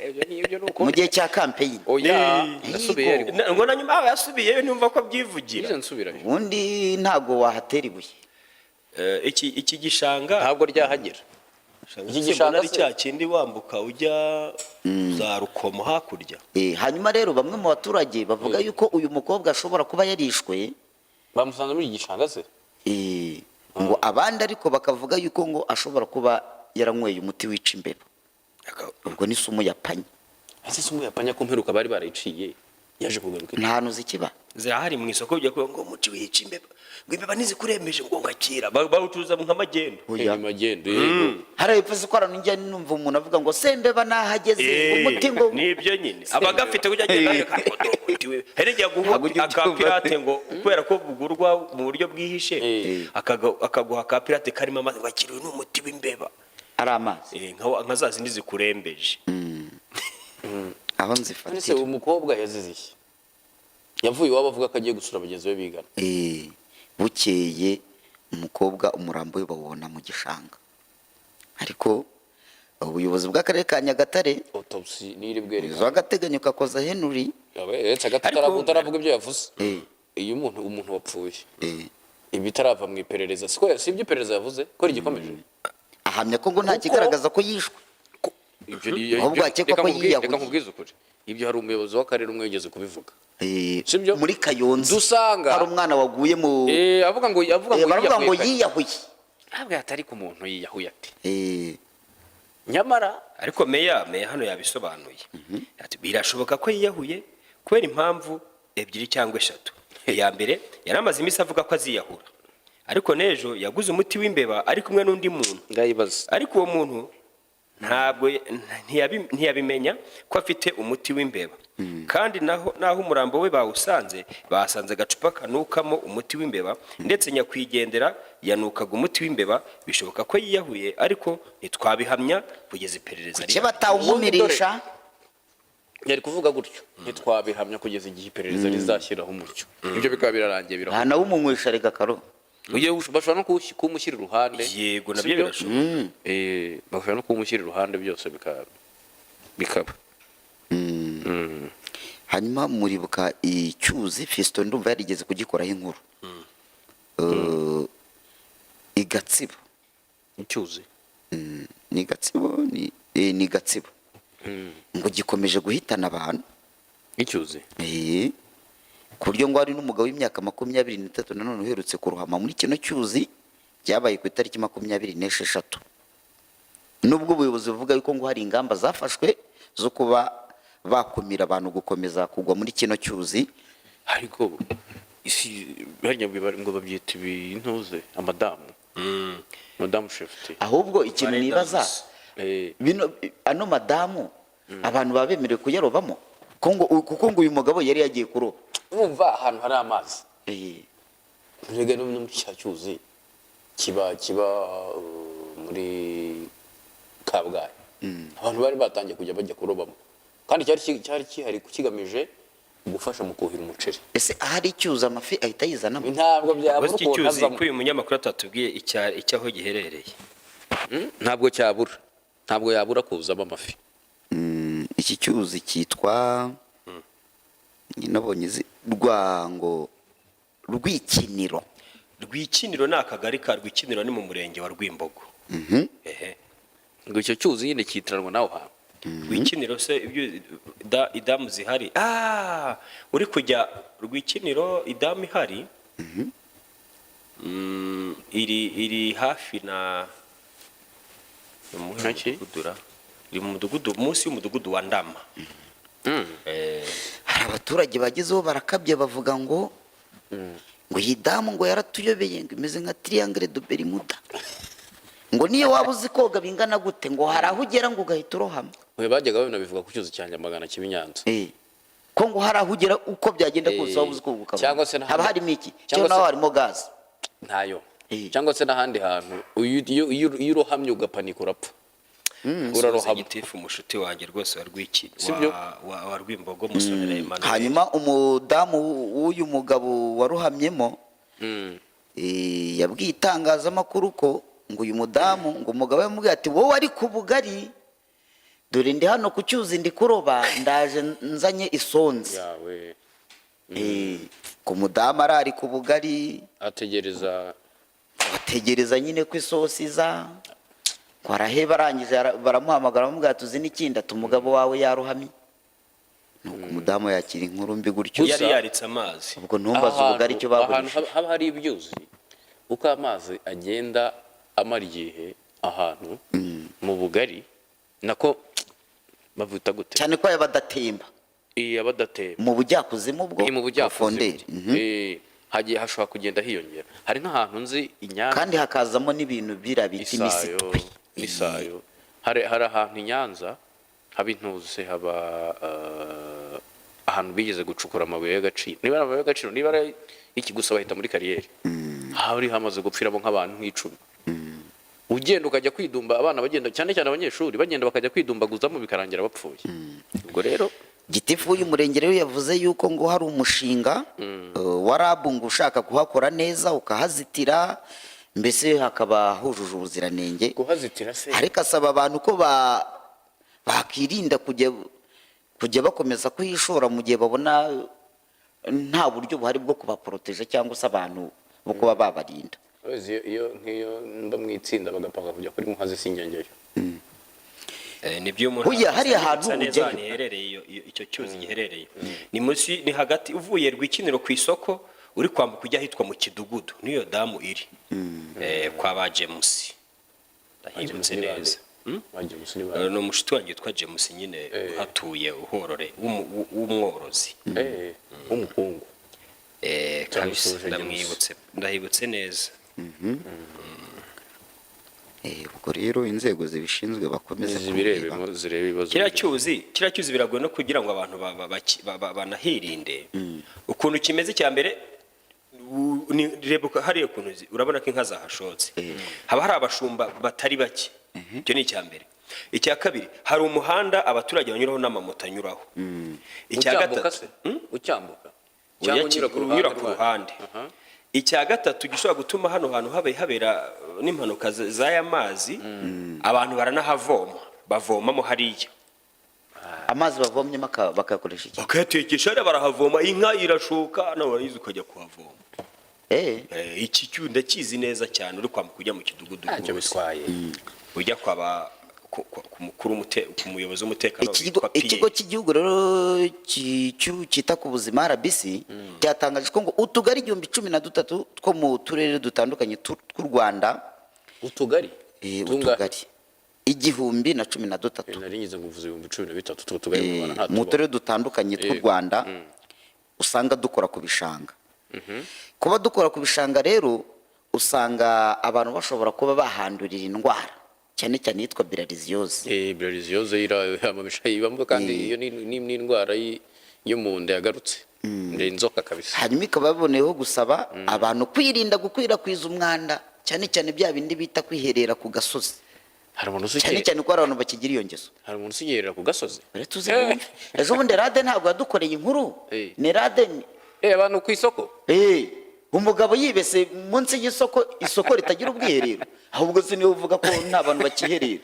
Ibyo ni ibyo, ni uko mu gihe cya campaign. Oya, ndasubiye ariko. Ngo na nyuma aba yasubiyeyo, ntumva ko abyivugira. Nize nsubirayo. Ubundi ntabwo wahatera ibuye. Iki gishanga Ntabwo ryahagera iki gishanga ari se? cya kindi wambuka ujya za Rukomo hakurya. Hanyuma rero bamwe mu baturage bavuga yuko uyu mukobwa ashobora kuba yarishwe. Bamusanze muri iki gishanga se? Ngo abandi ariko bakavuga yuko ngo ashobora kuba yaranyweye umuti wica imbeba. Ubwo ni sumu ya panya. Ese se umuyapanya ko mperuka bari barayiciye, yaje kugaruka? Nta hantu zikiba. Zirahari mu isoko, ujya kuvuga ngo umuti wica imbeba, ngo imbeba ntizikuremeje, ngo ngakira. Bawucuruza nk'amagendo. Oya. Magendo, yego. Hariya hepfo se ko hari njya numva umuntu avuga ngo sembeba nahageze, umuti ngo Nibyo nyine, aba agafite kujya agenda yereka ngo dore umuti we. Hari n'igihe aguha Ntabwo ujya aka ubyumva. pirate, ngo kubera ko bugurwa mu buryo bwihishe, akaguha aka pirate karimo amazi, ngo akira, uyu ni umuti w'imbeba. Ari amazi. Nka za zindi zikurembeje. Aho None se nzifatira. uwo mukobwa yazize iki? Yavuye iwabo avuga ko agiye gusura bagenzi be bigana. Bukeye umukobwa umurambo we bawubona mu gishanga, ariko ubuyobozi bw'akarere ka Nyagatare Autopsy niri bwerekana. w'agateganyo Kakoza Henry. Uretse gato, utaravuga ibyo yavuze. Iyo umuntu wapfuye, ibitarava mu iperereza, siko si ibyo iperereza yavuze ko rigikomeje. Ahamya ko ngo nta kigaragaza ko yishwe. Ibyo ni Ahubwo hakekwa reka ko yiyahuye. Reka nkubwize ukuri, ibyo hari umuyobozi w'akarere umwe wigeze kubivuga. Sibyo? Muri Kayonza Dusanga- hari umwana waguye mu Avuga ngo Baravuga ngo yiyahuye kare. yiyahuye. Ntabwo atari ku muntu yiyahuye ati nyamara Ariko meya hano yabisobanuye. Ati birashoboka ko yiyahuye kubera impamvu ebyiri cyangwa eshatu. Iya mbere, yari amaze iminsi avuga ko aziyahura, ariko n'ejo yaguze umuti w'imbeba ari kumwe n'undi muntu. Ngayibaza. Ariko uwo muntu Ntabwo ntiyabimenya ko afite umuti w'imbeba, kandi naho umurambo we bawusanze, bahasanze agacupa kanukamo umuti w'imbeba, ndetse nyakwigendera yanukaga umuti w'imbeba. Bishoboka ko yiyahuye, ariko ntitwabihamya kugeza iperereza Kuki rirangiye. batawumumirisha? Yari kuvuga gutyo, ntitwabihamya kugeza igihe iperereza rizashyiraho umucyo, ibyo bikaba birarangiye, birahuye. Ntanawumunywesha reka karo. Ugiye bashobora no kuwumushyira iruhande. Yego, nabyo Sibyo? birashoboka. Bashobora no kuwumushyira iruhande, byose bikaba. Hanyuma muribuka icyuzi Fiston, ndumva yarigeze kugikoraho inkuru, i Gatsibo. Icyuzi? Ni Gatsibo, ni Gatsibo, ngo gikomeje guhitana abantu. Icyuzi? Ku buryo ngo hari n'umugabo w'imyaka 23 nanone uherutse kurohama muri kino cyuzi, byabaye ku itariki 26, nubwo ubuyobozi buvuga yuko ngo hari ingamba zafashwe zo kuba bakumira abantu gukomeza kugwa muri kino cyuzi. Ariko isi harya ngo babyita ibintuze amadamu, madamu shefti. Ahubwo ikintu Bare nibaza, dams. Bino ano madamu abantu baba bemerewe kuyarobamo? Ko ngo, kuko ngo uyu mugabo yari yagiye kuroba. Urumva ahantu hari amazi, mbega no muri cya cyuzi kiba muri Kabgayi, abantu bari batangiye kujya bajya kurobamo, kandi cyari kihari kigamije gufasha mu kuhira umuceri. Ese ahari icyuzi amafi ahita yizanamo? Ntabwo byabura Uzi iki ukuntu cyuzi azamo. ko uyu munyamakuru atatubwiye icy'aho giherereye? Ntabwo cyabura, ntabwo yabura kuzamo amafi. Iki cyuzi cyitwa, nabonye Rwango, Rwikiniro. Rwikiniro ni akagari ka Rwikiniro, ni mu murenge wa Rwimbogo. Ehe. Ngo icyo cyuzi nyine cyitiranwa n'aho hantu. Rwikiniro se ibyo idamu zihari, uri kujya Rwikiniro, idamu ihari, iri hafi na ni mu muhe Naki? mudugudu ra? Iri mu mudugudu, munsi y'umudugudu wa Ndama. Hari abaturage bagezeho barakabya, bavuga ngo iyi damu ngo yaratuyobeye, ngo imeze nka Triangle de Bermuda, ngo niyo waba uzi koga bingana gute, ngo hari aho ugera ngo ugahita urohama. Oya, bajyaga babinabivuga ku cyuzi cya Nyamagana kiba i Nyanza. Ko ngo hari aho ugera, uko byagenda kose waba uzi koga ukabona. Cyangwa se n'ahandi- Haba harimo iki? cyangwa Cyangwa naho harimo gaze? Ntayo. Eh. Cyangwa se n'ahandi hantu iyo urohamye ugapanika urapfa, urarohama. Gitifu umushuti wanjye rwose wa Rwiki Sibyo? wa Rwimbogo, Musonera Emmanuel. Hanyuma umudamu w'uyu mugabo waruhamyemo yabwiye itangazamakuru ko ngo uyu mudamu, ngo umugabo yamubwiye ati: "Wowe ari ku bugari, dore ndi hano ku cyuzi ndi kuroba, ndaje nzanye isonzi." Yawe. Ku mudamu arari ku bugari, ategereza. Bategereza nyine ko isosi iza, ngo araheba. Arangije baramuhamagara, bamubwira, "Tuzi n'ikindi," ati: "Umugabo wawe yaruhamye." Nuko umudamu yakira inkuru mbi gutyo. Yari yaritse amazi. Ubwo ntumbaze ubugari icyo ahantu bagurishije. haba hari ibyuzi, uko amazi agenda amara igihe ahantu mu bugari, nako bavuta gute? Cyane ko yaba adatemba. Iya, badatemba. Mu bujyakuzimu bwo Ni mu bujyakuzimu. Profondeur. Hagiye hashobora kugenda hiyongera. Hari nk'ahantu nzi i Nyanza, Kandi hakazamo n'ibintu biriya bita isayo. imisitwe. Isayo. Hari ahantu i Nyanza haba intuze, haba ahantu bigeze gucukura amabuye y'agaciro, niba ari amabuye y'agaciro, niba ari iki, gusa bahita muri kariyeri, hari hamaze gupfiramo nk'abantu nk'icumi. Ugenda ukajya kwidumba, abana bagenda, cyane cyane abanyeshuri bagenda bakajya kwidumbaguzamo, bikarangira bapfuye. Ubwo rero Gitifu w'uyu murenge rero yavuze yuko ngo hari umushinga wa RAB ngo ushaka kuhakora neza, ukahazitira, mbese hakaba hujuje ubuziranenge. Kuhazitira se? Ariko asaba abantu ko bakirinda kujya bakomeza kuhishora mu gihe babona nta buryo buhari bwo kubaporoteje cyangwa se abantu bo kuba babarinda. Urabizi, iyo nk'iyo mba mu itsinda bagapanga kujya kuri Muhazi, sinjyangeyo. Nibyo, umuntu Burya hariya hantu neza ujyayo. Ahantu iherereye, icyo cyuzi giherereye ni munsi, ni hagati uvuye Rwikiniro ku isoko, uri kwambuka ujya ahitwa mu Kidugudu, niyo damu iri kwa ba James, ndahibutse neza. Ba James ni bande? Ni umushuti wanjye witwa James nyine, uhatuye, uhorore, w'umworozi. W'umukungu. Kabisa. Turamusuhuje, James. Ndamwibutse, ndahibutse neza. Ubwo rero inzego zibishinzwe bakomeze zibirebe kubireba. Zirebe ibibazo. Kiriya cyuzi biragoye no kugira ngo abantu banahirinde ukuntu kimeze. Cya mbere, reba hariya ukuntu urabona ko inka zahashotse, haba hari abashumba batari bake. Icyo ni icya mbere. Icya kabiri, hari umuhanda abaturage banyuraho n'amamoto anyuraho. Icya Ucyambuka gatatu se? Ucyambuka cyangwa unyura ku ruhande unyura ku rwayo? ruhande. Icya gatatu gishobora gutuma hano hantu habera n'impanuka z'aya mazi, abantu baranahavoma, bavomamo hariya. Amazi bavomyemo bakayakoresha iki? Bakayatekesha hariya, barahavoma, inka irashoka, nawe warayizi ukajya kuhavoma. Iki cyu ndakizi neza cyane, uri kwambuka ujya mu kidugudu Ntacyo rwose. bitwaye. Ujya kwa ba ku mukuru ku muyobozi w'umutekano Ikigo witwa Pierre. Ikigo cy'igihugu rero cyita ku buzima, RBC, cyatangaje ko ngo utugari 1013 two mu turere dutandukanye tw'u Rwanda. Utugari Tungahe? Utugari 1013. Nari ngize ngo uvuze 13,000 utwo tugari mu Rwanda nta Mu tubaho. turere dutandukanye tw'u Rwanda usanga dukora ku bishanga. Kuba dukora ku bishanga rero, usanga abantu bashobora kuba bahandurira indwara, cyane cyane yitwa bilharziose. Bilharziose amabisha ibamo, kandi iyo ni indwara yo mu nda yagarutse, ni inzoka kabisa. Hanyuma ikaba yaboneyeho gusaba abantu kwirinda gukwirakwiza umwanda, cyane cyane bya bindi bita kwiherera ku gasozi, Hari umuntu cyane usigaye cyane ko hari abantu bakigira iyo ngeso. Hari umuntu usigerera ku gasozi? Rero tuzi wumve. Ejo bundi rade ntabwo yadukoreye inkuru? Ni rade. Abantu ku isoko. Umugabo yibese munsi y'isoko, isoko ritagira ubwiherero. Ahubwo si niwe uvuga ko nta bantu bakiherera.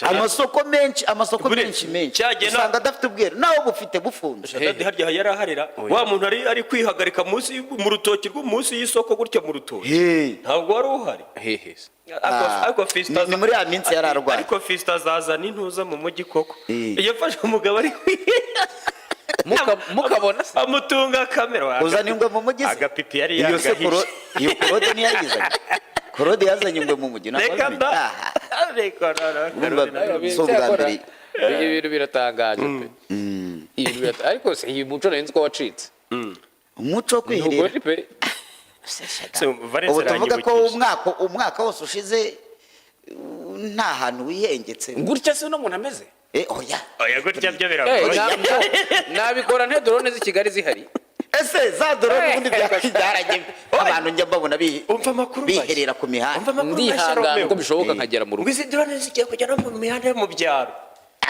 Amasoko menshi, amasoko menshi menshi usanga adafite ubwiherero, nawe bufite bufunze. Shadadi harya yari aharira Oya. wa muntu ari kwihagarika munsi mu rutoki rwo munsi y'isoko gutya mu rutoki. Ntabwo wari uhari. Hehe se? Ariko Fiston Ni muri ya minsi yari arwaye. Ariko Fiston azazana intuza mu mujyi koko. Yafashe umugabo ari Mukabona se? Amutunga kamera. Uzana ingwe mu mujyi se? Agapipi yari Iyo se yagahishe. Iyo Korode ntiyayizanye? Korode yazanye ingwe mu mujyi, ntabwo Reka wabimenye? da. Ah, Reka na Urumva, si ubwa mbere. Ibi bintu biratangaje pe. Ariko se iyi muco nari nzi ko wacitse. Umuco wo Ni kwiherera? ukuri pe. Se, Valens Ubu tuvuga ko aranyibukije. umwaka wose ushize, nta hantu wihengetse. Gutya se uno muntu ameze? Oya. Oya, gutya byo biragoye. Nabikora nte drone z'i Kigali zihari? Ese za drone ubundi byaragiye, abantu njya mbabona Umva amakuru mashya. biherera ku mihanda. Umva amakuru mashya, Ndihangana Romeo. uko bishoboka nkagera mu rugo. Ngo izi drone zigiye kujya no mu mihanda yo mu byaro,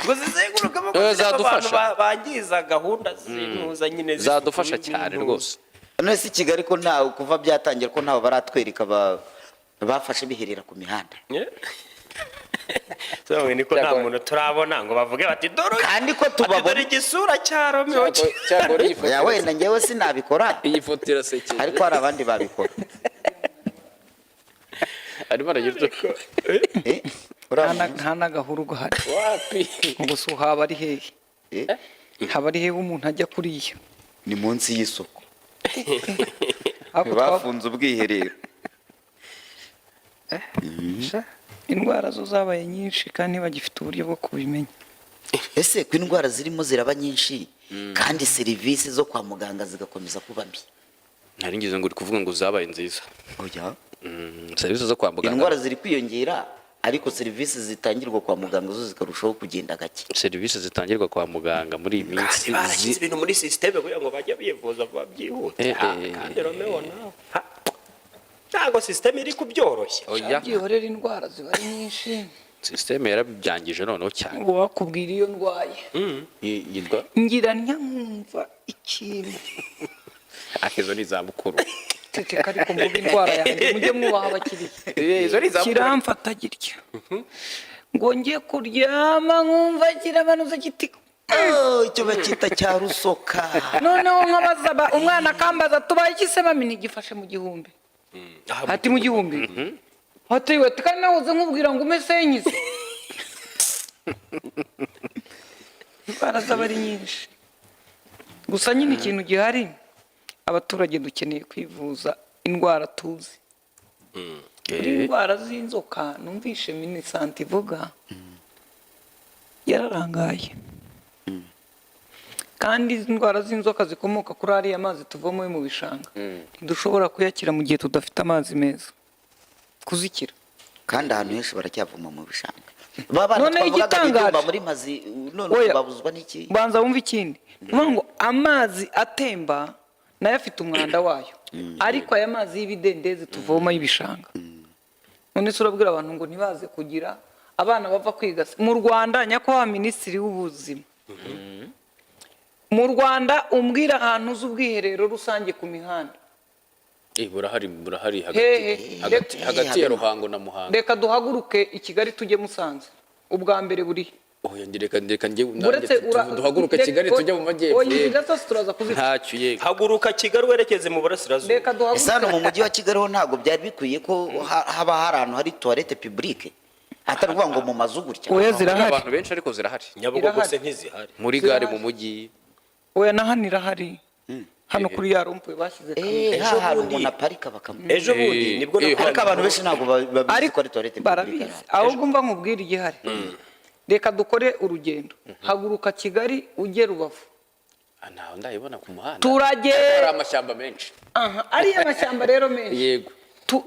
ngo zizengurukamo, ngo zirebe Zadufasha. abantu bangiza gahunda z'intuza nyine z'isuku Zadufasha cyane n'intuza. rwose. None se i Kigali ko ntawe, kuva byatangira, ko ntawe baratwereka bafashe biherera ku mihanda? So, niko nta Cyakora- muntu turabona ngo bavuge bati dore uyu- Kandi ko ati dore tubabona. igisura cya Romeo. Cyakora iyi foto Oya, wenda njyewe sinabikora, iyi foto irasekeje. ariko hari abandi babikora. Arimo aragira utu Uriya Nta n'agahuru gahari. Wapi. Ubwo si haba ari hehe? Haba ari hehe umuntu ajya kuriya? Ni munsi y'isoko. Ariko Bafunze ubwiherero. Indwara zo zabaye nyinshi kandi bagifite uburyo bwo kubimenya. Ese ko indwara zirimo ziraba nyinshi kandi serivisi zo kwa muganga zigakomeza kuba mbi? Nari ngize ngo uri kuvuga ngo zabaye nziza. Oya. Serivisi zo kwa muganga. Indwara ziri kwiyongera, ariko serivisi zitangirwa kwa muganga zo zikarushaho kugenda gake. Serivisi zitangirwa kwa muganga muri iyi minsi Kandi barashyize ibintu muri système kugira ngo bajye bivuza vuba byihute. Kandi Romeo nawe ntabwo système iri kubyoroshya. Oya. Byihorera, indwara ziba ari nyinshi. Système yarabyangije noneho cyane. Ngo wakubwira iyo ndwaye. Yitwa Ngira ntya nkumva ikintu. Izo ni izabukuru. Ceceka, ariko mvuga indwara yanjye, mujye mwubaha abakiriya. Izo ni izabukuru. Kiramfata gitya, ngo njye kuryama nkumva kirabanuza kiti. Oh, icyo bacyita cya rusoka. Noneho nkabaza umwana akambaza tubaye iki se mami? Ntigifashe mu gihumbi. Ati mu gihumbi, ati we kandi nahoze nkubwira ngo umese nkize. Indwara zaba ari nyinshi. Gusa nyine ikintu gihari, abaturage dukeneye kwivuza indwara tuzi. Kuri indwara z'inzoka numvishe Minisante ivuga, yararangaye. Kandi izi ndwara z'inzoka zikomoka kuri ariya mazi tuvoma yo mu bishanga, ntidushobora kuyakira mu gihe tudafite amazi meza kuzikira. Kandi ahantu henshi baracyavoma mu bishanga. Ba bana Noneho twavugaga igitangaje. bidumba muri mazi, none Oya. babuzwa n'iki? Banza wumve ikindi. Ni ukuvuga ngo amazi atemba nayo afite umwanda wayo, ariko aya mazi y'ibidendezi tuvoma y'ibishanga, none se urabwira abantu ngo ntibaze kugira abana bava kwiga se? Mu Rwanda, nyakubahwa Minisitiri w'Ubuzima, mu Rwanda umbwira ahantu uzi ubwiherero rusange ku mihanda. Burahari, burahari hagati Hehe. hagati hagati ya Habemo. Ruhango na Muhanga. Reka duhaguruke i Kigali tujye Musanze, ubwa mbere burihe? Oya, njye reka njye nanjye Uretse duhaguruke Kigali tujye mu majyepfo. Oya, Yego. inzira zose turaza kuzica. Ntacyo, yego. Haguruka Kigali werekeze mu burasirazuba. Reka Ese hano duhaguruke. mu mujyi wa Kigali ho ntabwo byari bikwiye ko haba hari ahantu hari toilette publique, atari ukuvuga ngo mu mazu gutya? Oya, Hari zirahari. abantu benshi, ariko zirahari. Nyabugogo Irahari. se ntizihari? Muri gare, mu mujyi. Oya, na hano irahari, hano kuri ya rond-point bashyize kamera. Ejo Ha hantu bundi. umuntu aparika bakamu Ejo bundi nibwo nakoranye Ariko abantu benshi ntabwo babizi Ariko ko ari toilette publique. barabizi. Ahubwo mva nkubwire igihari. Reka dukore urugendo, haguruka Kigali ujye Rubavu. Ah, ntaho ndayibona ku muhanda. Turagenda. Hari amashyamba menshi. Aha ariya mashyamba rero menshi. Yego.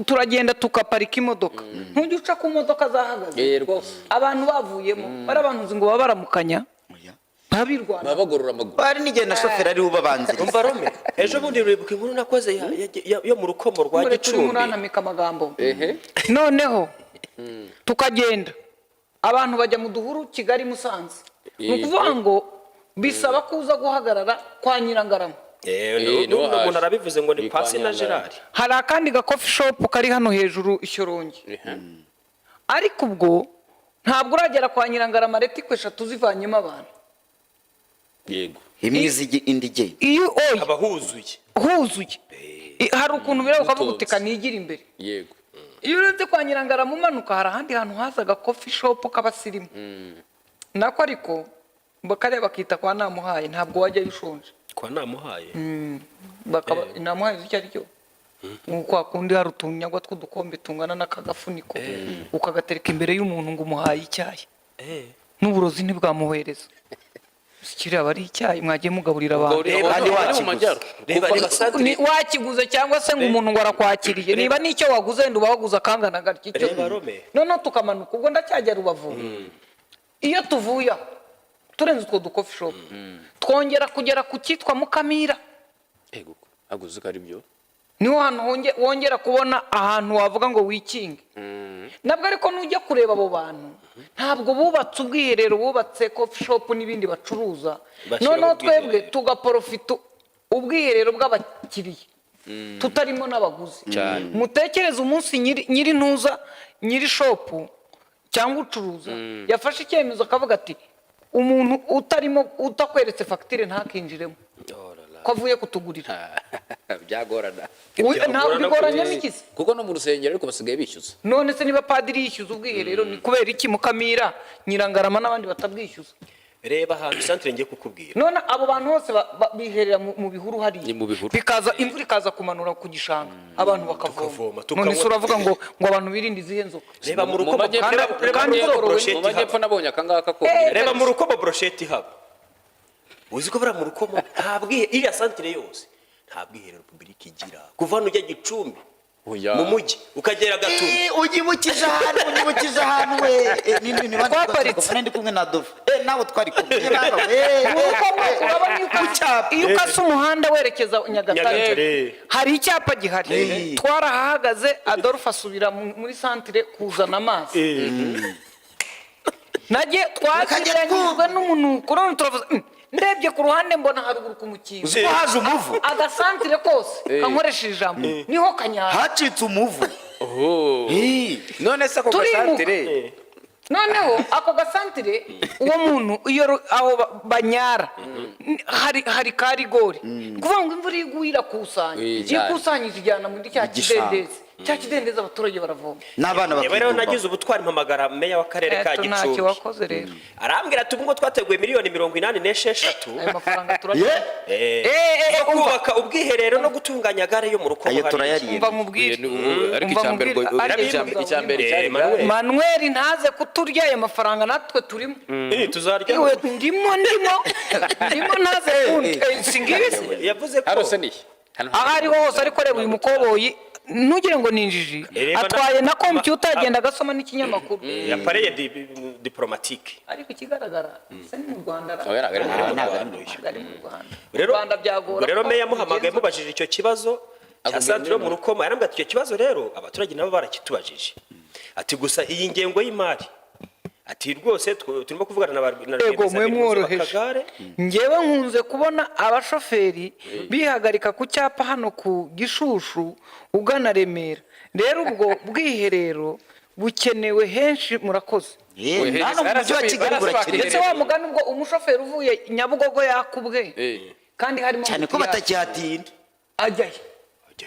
Turagenda tukaparika imodoka, ntujya uca ku modoka zahagaze? Rwose. Abantu bavuyemo, bari abantu uzi ngo baba baramukanya? Oya. Baba birwana. Baba bagorora amaguru. Hari n'igihe na shoferi ariwe ubabanziriza. Umva Rome, ejo bundi uribuka inkuru nakoze yo mu Rukomo rwa Mure turi Gicumbi? murantamika amagambo. Ehe. Noneho tukagenda, abantu bajya mu duhuru Kigali Musanze, ni ukuvuga ngo bisaba ko uza guhagarara kwa Nyirangarama. Niho N'ubu umuntu haje. arabivuze ngo ni Ni kwa pasi na Nyirangarama. Gerard. Hari akandi ga coffee shop kari hano hejuru Ishyorongi. Ehe. Ariko ubwo ntabwo uragera kwa Nyirangarama, Ritco eshatu zivanyemo abantu. Yego. Imwe izi indi igenda. Iyo, oya. Haba huzuye. Huzuye. Hari ukuntu bireba ukavuga uti Utonze. Kanigira imbere. Yego. Iyo urenze kwa Nyirangarama umanuka, hari ahandi hantu hazaga coffee shop k'abasirimu nako, ariko bakariya bakita kwa Namuhaye, ntabwo wajyayo ushonje. Kwa Namuhaye? Bakaba Namuhaye, uzi icyo ari cyo? Ni kwa kundi hari utunyagwa tw'udukombe tungana n'akagafuniko, ukagatereka imbere y'umuntu ngo umuhaye icyayi. N'uburozi ntibwamuhereza. Kiriya aba ari icyayi mwagiye mugaburira abantu. Reba, Kandi ari mu wakiguze. majyaruguru. Reba, reba santire. Wakiguze cyangwa se ngo umuntu ngo arakwakiriye, niba n'icyo waguze wenda uba waguze akangana gatya icyo. Reba Rome. Noneho tukamanuka, ubwo ndacyajya Rubavu. Iyo tuvuye aho, turenze utwo du coffee shop, twongera kugera ku cyitwa Mukamira. Yego, ntabwo uzi ko ari byo. Niho hantu wongera kubona ahantu wavuga ngo wikinge nabwo. Ariko nujya kureba abo bantu, ntabwo bubatse ubwiherero, bubatse coffee shop n'ibindi bacuruza. Bashyiraho Noneho twebwe ubwiherero. tugaporofita ubwiherero bw'abakiriya tutarimo n'abaguzi. Cyane. Mutekereze umunsi nyiri ntuza, nyiri shop cyangwa ucuruza, yafashe icyemezo akavuga ati umuntu utarimo, utakweretse fagitire, ntakinjiremo, ko avuye kutugurira. Byagorana. Ntabwo bigoranye n'ikizi. Kuko no mu rusengero ariko basigaye bishyuza. None se niba padiri yishyuza ubwiherero, ni kubera iki Mukamira, Nyirangarama n'abandi batabwishyuza? Reba ahantu santire ngiye kukubwira. None abo bantu bose biherera mu bihuru hariya. Ni mu bihuru. Bikaza imvura ikaza kumanura ku gishanga, abantu bakavoma. Tukavoma, tukanywa. None se uravuga ngo abantu birinde izihe nzoka? Reba mu Rukomo, majyepfo, reba kandi mu Rukomo zorowe. brosheti Mu majyepfo haba. nabonye akangaka ko Reba mu Rukomo brosheti haba. Uzi ko buriya mu Rukomo nta bwihe, iriya santire yose nta bwiherero public igira, kuva hano ujya Gicumbi Oya. mu mujyi, ukagera Gatuna. Unyibukije ahantu we. Ni bande? Twaparitse. Twari ndi kumwe na Dove, nawe twari kumwe. Mu Rukomo urabona Ku cyapa. iyo ukase umuhanda werekeza Nyagatare, Nyagatare. hari icyapa gihari. Twarahahagaze, Adolphe asubira muri santire kuzana amazi, najye twaziranyijwe n'umunuko. None turavuze, ndebye ku ruhande mbona haruguru ku mukingo Uzi ko haje umuvu? Agasantire kose kankoresheje ijambo niho kanyara. Hacitse umuvu. Oho. None se ako Turimuka. gasantire? Noneho ako gasantire, uwo muntu iyo aho banyara hari ka rigori, kuvuga ngo imvura iyo iguye irakusanya. Eh, Iyo cyane. ikusanyije ijyana muri cya Igishanga. kidendezi, cya kidendezi abaturage baravoma. N'abana Yewe rero bakidumba. nagize ubutwari mpamagara meya w'akarere ka Eto, ntacyo Gicumbi. wakoze rero. Arambwira ati ubwo twateguye miliyoni 86 Ayo mafaranga turajya yo Umva. kubaka ubwiherero no gutunganya gare yo mu Rukomo Ayo hariya. turayariye. Umva nkubwire. Ariko Umva icyambere nkubwire. ariko icyambere cyari Manuel. Manuel ntaze kuturya ayo mafaranga, natwe turimo. Tuzarya. Iwe, ndimo, ndimo, ndimo, ntaze kundi. Si ngibi se? Yavuze ko Hano se nihe? Hano Aho ariho hose, ariko reba uyu mukoboyi. Ntugire ngo ni injiji. Reba Atwaye na kompiyuta, agenda agasoma n'ikinyamakuru. Appareil diplomatique. Ariko ikigaragara se ni mu Rwanda ra? Oya, ntabwo ari mu Rwanda. Ntabwo ari mu Rwanda. Mu Rero Rwanda byagora ubwo rero ko meya yamuhamagaye, ubigenza. mubajije icyo kibazo cya Akubwira santire yo mu niba- Rukoma, yarambwira ati: "Icyo kibazo rero abaturage nabo barakitubajije." Ati: "Gusa iyi ngengo y'imari," ati, "rwose turimo kuvugana na ba na Yego, mwe rwiyemezamirimo mworoheje. b'akagare." Ngewe nkunze kubona abashoferi bihagarika ku cyapa hano ku Gishushu ugana Remera. Rero ubwo bwiherero bukenewe henshi. Murakoze. Yewe, hano mu mujyi wa Kigali burakenewe. Ndetse wa mugani, ubwo umushoferi uvuye Nyabugogo yakubwe kandi harimo Cyane ko ambutiyage. batakihatinda. Ajyayo?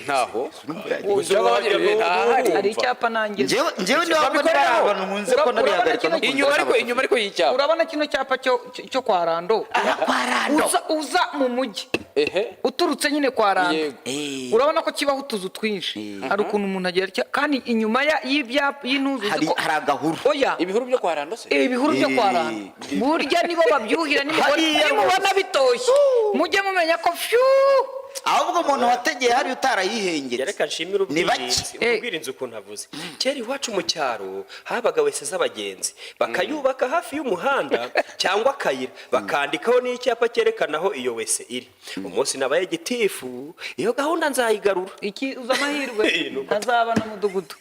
Ntaho. Ntahari, hari icyapa nanjye. Njyewe niba mbona ari abantu nkunze ko Urabona nabihagarika kino no kuza. Inyuma, ariko inyuma ariko y'icyapa. Urabona kino cyapa cyo kwa Rando? Aha kwa Rando. Uza mu mujyi uturutse nyine kwa Rando. Yego. Urabona ko kibaho utuzu twinshi. Hari ukuntu umuntu agira atya, kandi inyuma y'ibyapa y'intuzu uzi Hari hari agahuru. Oya. Ibihuru byo kwa Rando se? Ibihuru byo kwa Rando burya nibo babyuhira. Nimubona Hariya nimubona bitoshye, mujye mumenya ko fyu. Ahubwo umuntu wategeye hari utarayihengetse Reka nshimire ni bake. ubwirinzi. Ubwirinzi ukuntu avuze, kera iwacu mu cyaro habaga WC z'abagenzi, bakayubaka hafi y'umuhanda cyangwa akayira, bakandikaho n'icyapa cyerekana aho iyo WC iri. Umunsi nabaye gitifu, iyo gahunda nzayigarura. Iki uza amahirwe Nuko- ntazaba n'umudugudu.